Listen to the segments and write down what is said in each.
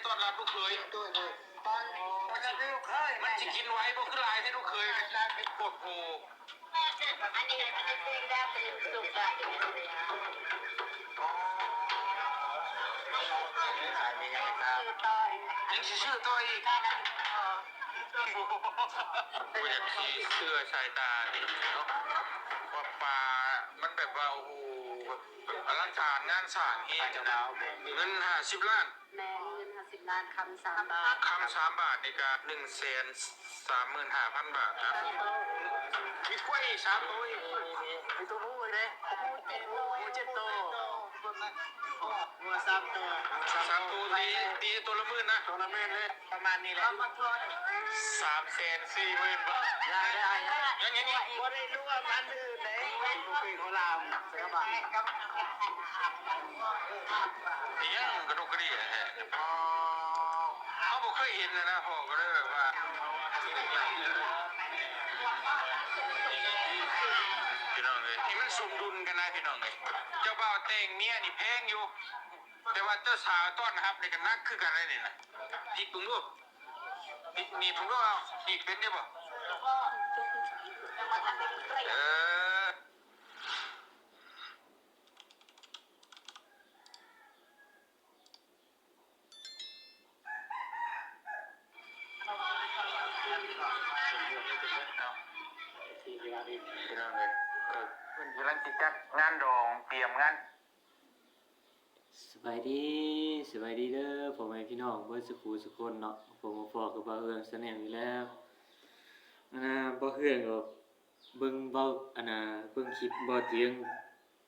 ຕ້ອນຮັບລູກເຂີຍ. ໂດຍ ໂດຍ ມັນຊິກິນໄວບໍ່ ຄືຫຼາຍແທ້ລູກເຂີຍ ໂພດໂພ. ອັນນີ້ ອັນນີ້ເປັນແບບເປັນສຸກແບບ ຂາຍມີຫຍັງອີກ ຍັງຊິຊື້ຕໍ່ອີກ. ບໍ່ຢາກຊິເຊື່ອສາຍຕານີ້ເນາະ ວ່າປ່າມັນແບບວ່າ ໂອ້ໂຫ ແບບອະລັງການງານສ້າງແຮງ. ເງິນຫ້າສິບລ້ານ. ແມ່ນ ເງິນຫ້າສິບລ້ານ ຄຳສາມບາດ ຄຳສາມບາດນີ້ກະໜຶ່ງແສນສາມໝື່ນຫ້າພັນບາດນະ. ມີຄວາຍອີກສາມໂຕອີກ ມີໂຕຜູ້ອີກເດ້ ໝູເຈັດໂຕ ໝູເຈັດໂຕ ງົວສາມໂຕ ສາມໂຕ ຕີ ຕີໂຕລະໝື່ນນະ ໂຕລະໝື່ນເລີຍ ປະມານນີ້ແຫຼະ ສາມແສນສີ່ໝື່ນບາດ. ຍັງ ຍັງ ຍັງອີກ ບໍ່ໄດ້ລວມອັນອື່ນເດ້ ບໍ່ເຄີຍເຂົ້າລາວ ສະບາຍ. ອີຫຍັງກະດົກກະດິກແທ້ ເຮົາບໍ່ເຄີຍເຫັນນະ ພໍ່ກະເລີຍແບບວ່າ ພີ່ນ້ອງເອີຍ ໃຫ້ມັນສົມດຸນກັນນະພີ່ນ້ອງເອີຍ. ເຈົ້າບ່າວແຕ່ງເມຍນີ້ແພງຢູ່ ແຕ່ວ່າເຈົ້າສາວຕ້ອນຮັບນີ້ກະໜັກຄືກັນເດ້ນີ້ນະ. ອີກເບິ່ງດູ ອີກ ໜີບເບິ່ງດູ ເອົາ ໜີບເປັນຢູ່ບໍ່? ເອີ. ພີ່ນ້ອງເອີຍ ເພິ່ນກຳລັງຊິຈັດງານດອງ ຕຽມງານ. ສະບາຍດີ ສະບາຍດີເດີພໍ່ແມ່ພີ່ນ້ອງເບິດສຸຂູສຸຄົນເນາະ ພົບມາພໍ້ກັບບ່າວເຮືອງ Channel ອີກແລ້ວ. ອັນນ່າ ບ່າວເຮືອງກະເບິ່ງເວົ້າ ອັນນ່າ ເບິ່ງຄລິບບ່າວຕຽງ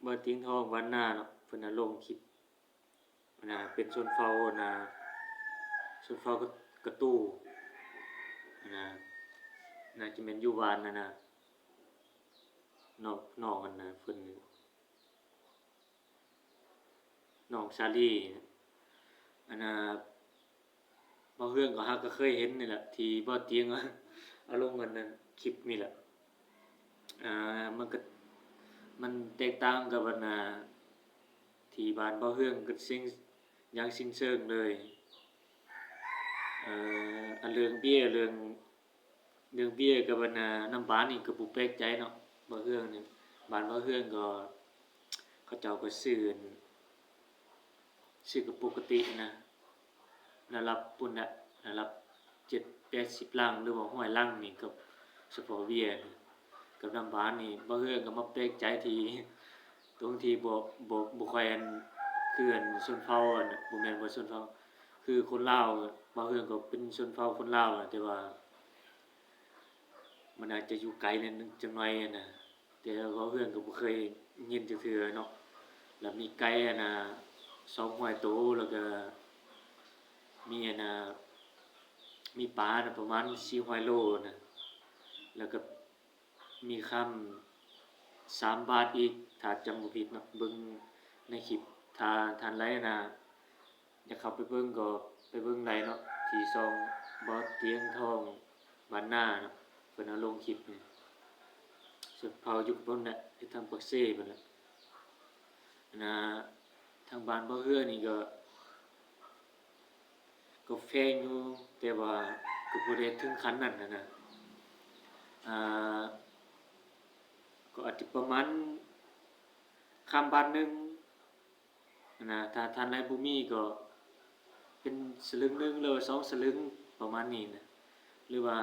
ບ່າວຕຽງທອງ ບ້ານນາເນາະ ເພິ່ນນະລົງຄລິບ ອັນນ່າ ເປັນຊົນເຜົ່າ ອັນນ່າ ຊົນເຜົ່າກະຕູ ອັນນ່າ ໜ້າຈະແມ່ນຢູ່ບ້ານ ອັນນ່າ ນ້ອງ ນ້ອງ ອັນນ່າ ເພິ່ນ ນ້ອງສາລີ ອັນນ່າ ບ່າວເຮືອງກະຫາກະເຄີຍເຫັນນີ້ແຫຼະ ທີ່ບ່າວຕຽງເອົາລົງ ອັນນັ້ນ ຄລິບນີ້ແຫຼະ. ອ່າ ມັນກະ ມັນແຕກຕ່າງກັບ ອັນນ່າ ທີ່ບ້ານບ່າວເຮືອງ ກະຊິງ ຢ່າງສິ້ນເຊີງເລີຍ. ເອີ ອັນເລື່ອງເບ້ຍ ເລື່ອງ ເລື່ອງເບ້ຍກັບອັນນ່າ ນ້ຳບານນີ້ກະບໍ່ແປກໃຈເນາະ ບ່າວເຮືອງນີ້ ບ້ານບ່າວເຮືອງກະ ເຂົາເຈົ້າກະຊື້ ຊື້ກະປົກກະຕິນະ ລະດັບພຸ້ນແຫຼະ ລະດັບເຈັດແປດສິບຫຼັງ ຫຼືວ່າຮ້ອຍຫຼັງນີ້ ກະສະເພາະເບ້ຍ ກັບນ້ຳບານນີ້ ບ່າວເຮືອງກະມາແປກໃຈທີ່ ຕົງທີ່ບໍ່ ບໍ່ ບໍ່ຄ່ອຍ ອັນ ຄື ອັນ ຊົນເຜົ່າ ອັນ ບໍ່ແມ່ນວ່າຊົນເຜົ່າ ຄືຄົນລາວ ບ່າວເຮືອງກະເປັນຊົນເຜົ່າຄົນລາວ ແຕ່ວ່າມັນອາດຈະຢູ່ໄກແດ່ໜຶ່ງຈັກໜ້ອຍຫັ້ນນະ ແຕ່ບ່າວເຮືອງກະບໍ່ເຄີຍຍິນຈັກເທື່ອເນາະ. ລະມີໄກ່ ອັນນ່າ ສອງຮ້ອຍໂຕ ລະກະມີ ອັນນ່າ ມີປານະ ປະມານສີ່ຮ້ອຍໂລນະ ລະກະ ມີຄຳສາມບາດອີກ ຖ້າຈຳບໍ່ຜິດເນາະ ເບິ່ງໃນຄລິບ ຖ້າທ່ານໃດນະ ຢາກເຂົ້າໄປເບິ່ງກະໄປເບິ່ງໄດ້ເນາະ ທີ່ຊ່ອງບ່າວຕຽງທອງບ້ານນາເນາະ ເພິ່ນເອົາລົງຄລິບນີ້ ຊົນເຜົ່າຢູ່ພຸ້ນແຫຼະ ຢູ່ທາງປາກເຊພຸ້ນແຫຼະ. ອັນນ່າ ທາງບ້ານບ່າວເຮືອງນີ້ກະ ກະແພງຢູ່ ແຕ່ວ່າກະບໍ່ໄດ້ເຖິງຂັ້ນນັ້ນຫັ້ນນະ ອ່າ ກະອາດຈະປະມານຄຳບາດໜຶ່ງຫັ້ນນະ ຖ້າທ່ານໃດບໍ່ມີກະເປັນສະລຶງໜຶ່ງ ຫຼືວ່າສອງສະລຶງ ປະມານນີ້ນະ ຫຼືວ່າ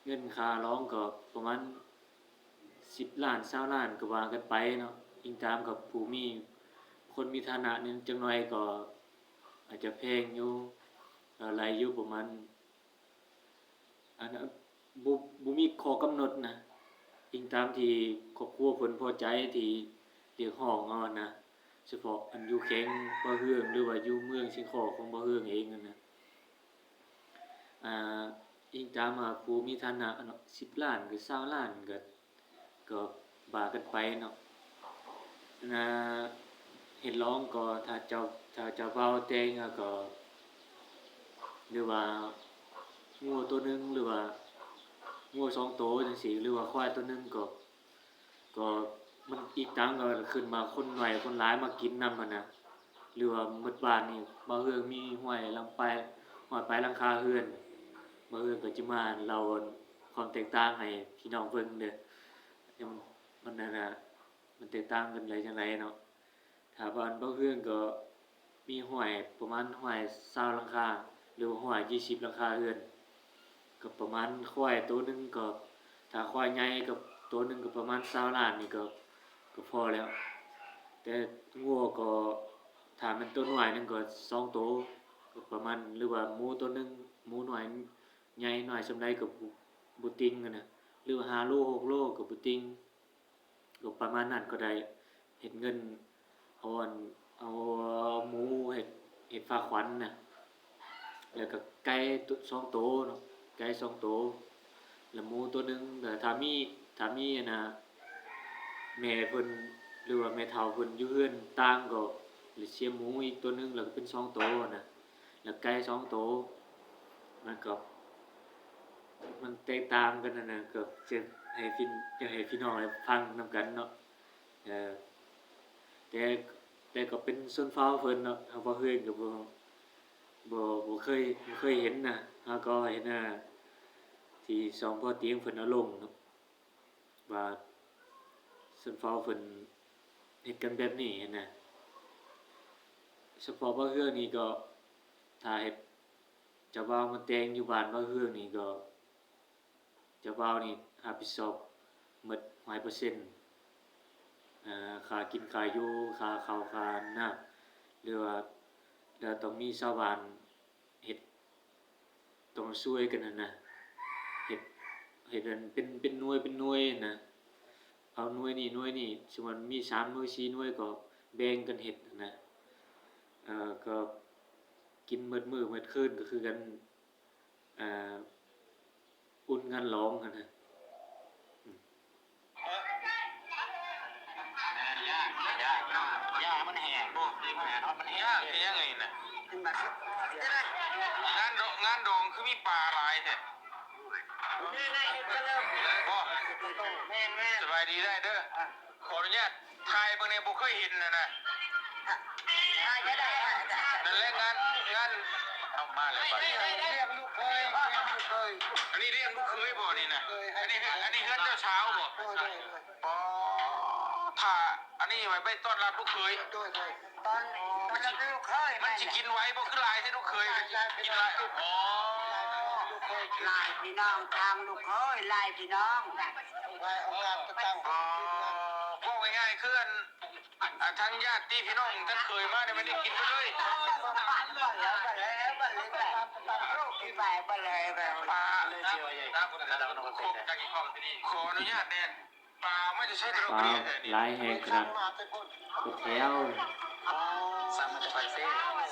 ເງິນຄ່າລອງກະປະມານສິບລ້ານ ຊາວລ້ານກະວ່າກັນໄປເນາະ ອີງຕາມກັບຜູ້ມີ ຄົນມີຖານະໜຶ່ງຈັກໜ້ອຍກະອາດຈະແພງຢູ່ ກະໄລ່ຢູ່ປະມານ ອັນ ບໍ່ ບໍ່ມີຂໍ້ກຳນົດນະ ອີງຕາມທີ່ຄອບຄົວເພິ່ນພໍໃຈ ທີ່ຮຽກຮ້ອງເອົາຫັ້ນນະ ສະເພາະອັນຢູ່ແຂວງບ່າວເຮືອງ ຫຼືວ່າຢູ່ເມືອງຊຽງຄໍ້ຂອງບ່າວເຮືອງເອງຫັ້ນນະ. ອ່າ ອີງຕາມ ອ່າ ຜູ້ມີຖານະເນາະ ສິບລ້ານ ຫຼື ຊາວລ້ານ ກະ ກະວ່າກັນໄປເນາະ ນະ ເຮັດລອງກະ ຖ້າເຈົ້າ ຖ້າເຈົ້າບ່າວແຕ່ງ ແລ້ວກະ ຫຼືວ່າງົວໂຕໜຶ່ງ ຫຼືວ່າງົວສອງໂຕຈັ່ງຊີ້ ຫຼືວ່າຄວາຍໂຕໜຶ່ງ ກະ ກະມັນອີງຕາມ ກະຂຶ້ນວ່າຄົນໜ້ອຍຄົນຫຼາຍມາກິນນຳຫັ້ນນະ. ຫຼືວ່າໝົດບ້ານນີ້ ບ່າວເຮືອງມີຮ້ອຍຫຼັງປາຍ ຮ້ອຍປາຍຫຼັງຄາເຮືອນ. ບ່າວເຮືອງກໍຈະມາເລົ່າຄວາມແຕກຕ່າງໃຫ້ພີ່ນ້ອງເບິ່ງເດີ ມັນ ມັນນັ້ນນະ ມັນແຕກຕ່າງກັນໄດ້ຈັ່ງໃດເນາະ. ຖ້າບ້ານບ່າວເຮືອງກໍມີຮ້ອຍ ປະມານຮ້ອຍຊາວຫຼັງຄາ ຫຼືວ່າຮ້ອຍຊາວຫຼັງຄາເຮືອນ. ກໍປະມານຄວາຍໂຕໜຶ່ງກໍ ຖ້າຄວາຍໃຫຍ່ກໍໂຕໜຶ່ງກໍປະມານຊາວລ້ານນີ້ກໍ ກໍພໍແລ້ວ. ແຕ່ງົວກໍ ຖ້າແມ່ນໂຕນ້ອຍໜຶ່ງກໍສອງໂຕ ກໍປະມານ ຫຼືວ່າໝູໂຕໜຶ່ງ ໝູນ້ອຍໃຫຍ່ນ້ອຍສ່ຳໃດກໍບໍ່ ບໍ່ຕິງຫັ້ນນະ ຫຼືວ່າຫ້າໂລ ຫົກໂລກໍບໍ່ຕິງ. ກໍປະມານນັ້ນກໍໄດ້ ເຮັດເງິນ ເອົາອັນ ເອົາໝູເຮັດ ເຮັດຝາກຂວັນນະ ແລ້ວກໍໄກ່ໂຕ ສອງໂຕເນາະ ໄກ່ສອງໂຕ ແລ້ວໝູໂຕໜຶ່ງ. ແລ້ວຖ້າມີ ຖ້າມີອັນນະ ແມ່ເພິ່ນ ຫຼືວ່າແມ່ເຖົ້າເພິ່ນຢູ່ເຮືອນຕ່າງກໍ ເສຍໝູອີກໂຕໜຶ່ງ ແລ້ວກໍເປັນສອງໂຕນະ ແລ້ວໄກ່ສອງໂຕ. ມັນກໍ ມັນແຕກຕ່າງກັນຫັ້ນນະ ກໍຈະໃຫ້ພີ່ ຢາກໃຫ້ພີ່ນ້ອງໄດ້ຟັງນຳກັນເນາະ. ເອີ ແຕ່ ແຕ່ກໍເປັນຊົນເຜົ່າເພິ່ນເນາະ ເຮົາ ບ່າວເຮືອງກໍບໍ່ ບໍ່ ບໍ່ເຄີຍ ບໍ່ເຄີຍເຫັນນະ. ເຮົາກໍເຫັນ ອ່າ ທີ່ສອງພໍ່ຕຽງເພິ່ນເອົາລົງເນາະ ວ່າຊົນເຜົ່າເພິ່ນເຮັດກັນແບບນີ້ຫັ້ນນະ. ສະເພາະບ່າວເຮືອງນີ້ກໍ ຖ້າເຮັດ ເຈົ້າບ່າວມາແຕ່ງຢູ່ບ້ານບ່າວເຮືອງນີ້ກໍ ເຈົ້າບ່າວນີ້ຮັບຜິດຊອບໝົດຮ້ອຍເປີເຊັນ ເອີ ຄ່າກິນຄ່າຢູ່ ຄ່າເຂົ້າຄ່ານ້ຳ ຫຼືວ່າ ແລ້ວຕ້ອງມີຊາວບ້ານເຮັດ ຕ້ອງຊ່ວຍກັນຫັ້ນນະ ເຮັດ ເຮັດອັນເປັນ ເປັນໜ່ວຍ ເປັນໜ່ວຍຫັ້ນນະ. ເອົາໜ່ວຍນີ້ ໜ່ວຍນີ້ ສົມມຸດມີສາມໜ່ວຍ ສີ່ໜ່ວຍ ກໍແບ່ງກັນເຮັດຫັ້ນນະ. ເອີ ກໍກິນໝົດມື້ໝົດຄືນກໍຄືກັນ ອ່າ ອຸ່ນງານຫຼອງຫັ້ນນະ. ຢ່າ ຢ່າ ຢ່າໃຫ້ມັນແຫ້ງ ບໍ່ ຢ່າໃຫ້ມັນແຫ້ງ ຍ່າງເຮັດຫຍັງນີ້ນະ? ງານດອງ ງານດອງຄືມີປາຫຼາຍແທ້? ບໍ່ ແມ່ນໆ ສະບາຍດີໄດ້ເດີ ຂໍອະນຸຍາດ ຖ່າຍເບິ່ງແດ່ ບໍ່ເຄີຍເຫັນນະນະ. ນັ້ນແຫຼະ ງານ ງານ ເອົາມາແລ້ວບັດນີ້ ອັນນີ້ລ້ຽງລູກເຂີຍບໍ່ນີ້ນະ? ອັນນີ້ ອັນນີ້ເຮືອນເຈົ້າສາວບໍ່? ອໍ ຖ້າອັນນີ້ໄວ້ ໄວ້ຕ້ອນຮັບລູກເຂີຍ ຕ້ອນ ຕ້ອນຮັບລູກເຂີຍ ມັນຊິກິນໄວບໍ່? ຄືຫຼາຍແທ້ລູກເຂີຍ ກິນຫຼາຍ ອໍ ຫຼາຍພີ່ນ້ອງ ທາງລູກເຂີຍຫຼາຍພີ່ນ້ອງ ອໍ ເວົ້າງ່າຍໆ ຄືອັນ ອ່າ ທັງຍາດຕິພີ່ນ້ອງທັງເຂີຍມານີ້ ມັນໄດ້ກິນເບິດເລີຍ ປາ ຂໍອະນຸຍາດແດ່ ປາມາຈະໃຊ້ແຕ່ລະປະເທດແທ້ນີ້ ຫຼາຍແຮງຂະໜາດ ເປັນແຖວ ສັ່ງມາແຕ່ປາກເຊ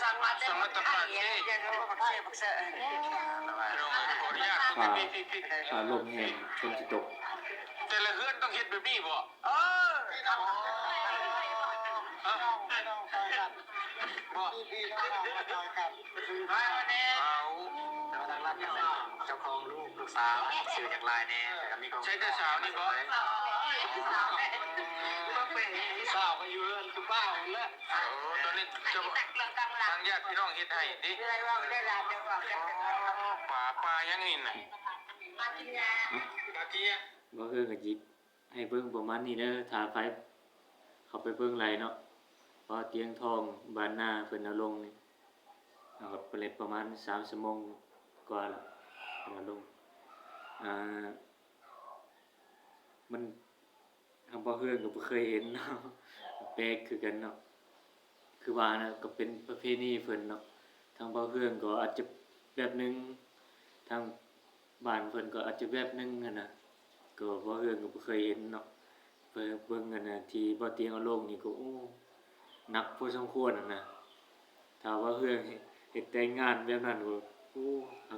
ສັ່ງມາແຕ່ປາກເຊ ພີ່ນ້ອງເອີຍ ຂໍອະນຸຍາດ ປາ ຟ້າລົມແຮງ ຝົນຊິຕົກ ແຕ່ລະເຮືອນຕ້ອງເຮັດແບບນີ້ບໍ່? ເອີ ພີ່ນ້ອງ ພີ່ນ້ອງຊ່ອຍກັນ ບໍ່ ພີ່ນ້ອງຊ່ອຍກັນ ເອົາ ເຈົ້າຂອງລູກ ລູກສາວ ຊື່ຫຍັງຫຼາຍແດ່ ແລ້ວກໍມີຂອງ ໃຊ່ເຈົ້າສາວນີ້ບໍ່? ສາວກໍຢູ່ເຮືອນຄືບ່າວຫັ້ນແຫຼະ ໂອ້ ຕອນນີ້ເຈົ້າ ທາງຍາດພີ່ນ້ອງເຮັດໃຫ້ຕິ ປາ ປາຫຍັງນີ້ນະ? ປາເກຍ ບໍ່ເຄີຍກໍຈິ ໃຫ້ເບິ່ງປະມານນີ້ເດີ ຖ້າໃຜເຂົ້າໄປເບິ່ງໄດ້ເນາະ ວ່າຕຽງທອງບ້ານນາເພິ່ນເອົາລົງນີ້ ເອົາໄປເລີຍປະມານສາມຊົ່ວໂມງກວ່າແລ້ວ ເພິ່ນເອົາລົງ ອ່າ ມັນ ທາງບ່າວເຮືອງກໍບໍ່ເຄີຍເຫັນເນາະ ແປກຄືກັນເນາະ ຄືວ່ານະ ກໍເປັນປະເພນີເພິ່ນເນາະ ທາງບ່າວເຮືອງກໍອາດຈະແບບໜຶ່ງ ທາງ ບ້ານເພິ່ນກໍອາດຈະແບບໜຶ່ງຫັ້ນນະ ກໍບ່າວເຮືອງກໍບໍ່ເຄີຍເຫັນເນາະ ເບິ່ງ ເບິ່ງອັນນະທີ່ບ່າວຕຽງເອົາລົງນີ້ກໍ ໂອ້ ໜັກພໍສົມຄວນຫັ້ນນະ ຖ້າບ່າວເຮືອງເຮັດ ເຮັດແຕ່ງງານແບບນັ້ນກໍ ໂອ້